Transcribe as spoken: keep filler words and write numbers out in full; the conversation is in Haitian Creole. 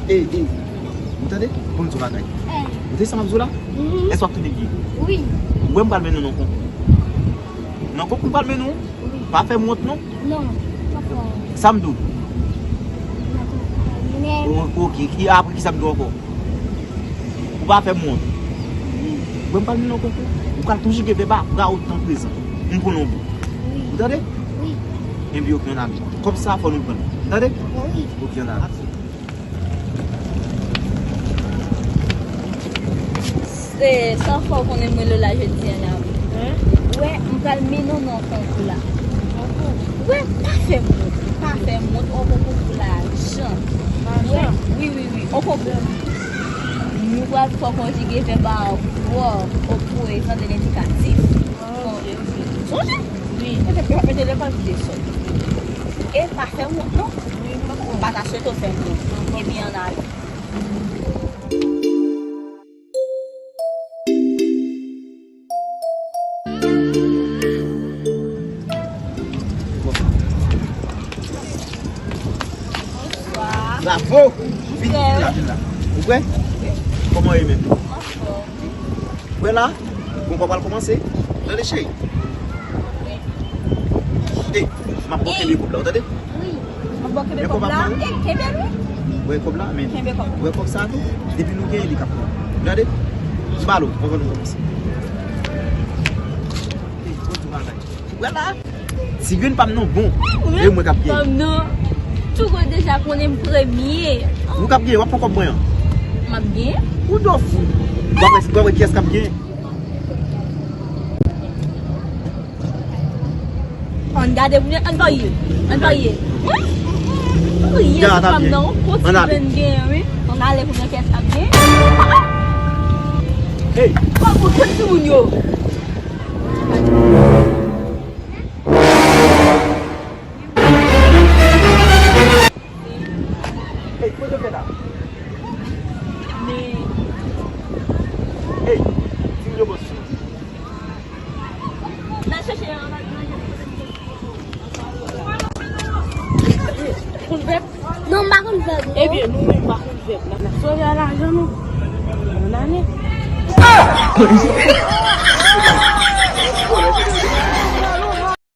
Ey, ey, ou tande? Bon, m di w bagay. Ou tande sa m ap di w la? Èske w ap tande byen? Wi. Ou wè m pral mennen w nan konkou. Nan konkou m pral mennen w, pa fè m wont non. Non, papa. Sa m di w? Mwen. O- Ok, ki apre ki sa m di w ankò? Ou pa fè m wont. Mwen pral mennen w konkou. Ou pral toujou gen vèb a, bra otan prezan. M konnen w bon. Ou tande? Wi. Enben, ok, ann ale. Kòb sa fò nou pran l. Ou tande? Wi. Ok, ann ale. Se, sa fè w konnen m rele w la jodi a la. Wi. Wè, m pral mennen w nan konkou la. Konkou? Wè, pa fè m wont, pa fè m wont, on konkou pou lajan. Lajan? Wè, wi, wi, wi, on konkou. Nou pral fè w konjige vèb a, wè, o prezan de lendikatif. Ah, ok, ok. Sonje? Wi. Mete, mete lekòl ki te sòt. E pa fè m wont non. Wi, m pa fè wont. M pa ta swete w fè m wont. Ebyen, ann ale. Bonswa. Bravo! Vin, vin la, vin la. Ou prè? Kòman w ye menm? Anfòm. Ou wè la? Konkou a pral kòmanse. Tande, cheri. Ey, m ap ba w kenbe kòb la, ou tande? Wi. M ap ba w kenbe kòb la. Ey, kenbe l, wi. Wè kòb la, men. Kenbe kòb la. Wè kòb sa a tou? Depi nou genyen li k ap pran. Gade. M ba l ou, anvan nou kòmanse. Ey, bon, tou bagay. Ou wè la? Ti grenn pa m nan bon. E mwen k ap genyen. Pa m nan. Tou grenn deja konnen m premye. Ou k ap genyen, w ap pran kòb mwen an. M ap genyen. Ou do fou. W ap wè, w ap wè kiyès k ap genyen. Ann gade pou n, ann parye. Ann parye. Wi. Parye, se pa m nan. Ann ale. Ti grenn genyen, wi. Ann ale pou n wè kiyès k ap genyen. Hey. Kòb ou, kot timoun yo? Ey, kote w fè la? Men. Ey, di m yo bòs. N al chèche yon, n al, n al chèche. Konn vèb? Non, m pa konn vèb, non. Ebyen, nou menm pa konn vèb. N ap sove a lajan nou. Ann ale.